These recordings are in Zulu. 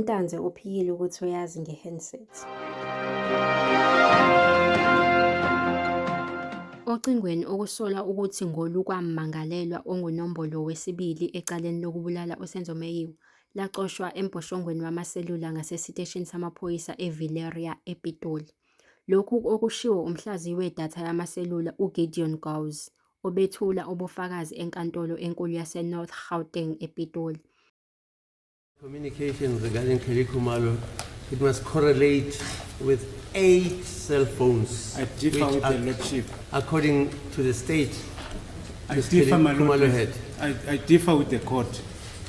UNtanzi uphikile ukuthi uyazi nge-handset. Ocingweni okusolwa ukuthi ngolukwammangalelwa ongunombolo wesibili ecaleni lokubulala uSenzo Meyiwa, lacoshwa embhoshongweni wamaselula ngasesiteshini samaphoyisa eVillieria, ePitoli. Lokhu okushiwo umhlaziyi wedatha yamaselula uGideon Gouws, obethula ubufakazi eNkantolo eNkulu yaseNorth Gauteng ePitoli. Communication regarding Kelly Khumalo, it must correlate with eight cell phones. I differ which with the are- lordship. According to the state, I Ms. differ, Kelly my lord. Khumalo had. I differ with the court.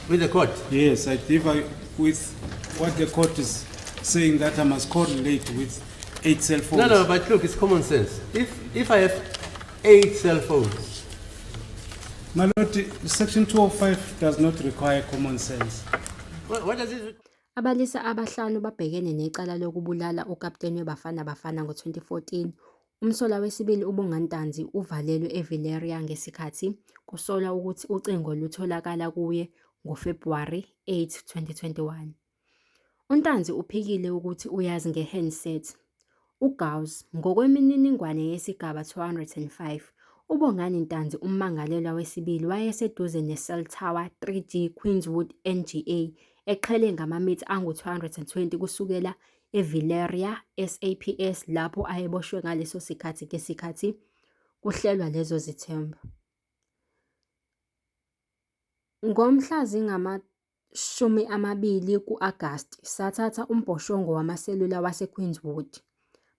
With the court, Yes, I differ with what the court is saying that I must correlate with eight cell phones. No, no, but look, it's common sense. If I have eight cell phones, My lord, section 205 does not require common sense. what does it? Abalisa abahlanu babhekene necala lokubulala ukaputeni weBafana Bafana ngo-2014. Umsolwa wesibili uBonga Ntanzi uvalelwe eVillieria ngesikhathi kusolwa ukuthi ucingo lutholakala kuye ngoFebhuwari 8, 2021. UNtanzi uphikile ukuthi uyazi nge-handset. UGouws, ngokwemininingwane yesigaba 205, uBongani Ntanzi ummangalelwa wesibili wayeseduze ne-cell tower 3G Queenswood NGA eqhele ngamamitha angu-220 kusukela eVillieria SAPS lapho ayeboshwe ngaleso sikhathi ngesikhathi kuhlelwa lezo zithombe. Ngomhla zingama-20 ku-Agasti sathatha umbhoshongo wamaselula waseQueenswood.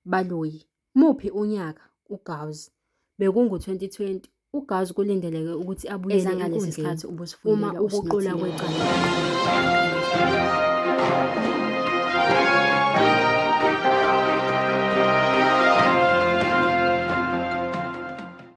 Baloyi, muphi unyaka? UGouws, bekungu-2020. UGouws kulindeleke ukuthi abuyele Eza ngalesi enkundleni sikhathi uma ubusifundela ukuqulwa usinothile kwecala wena.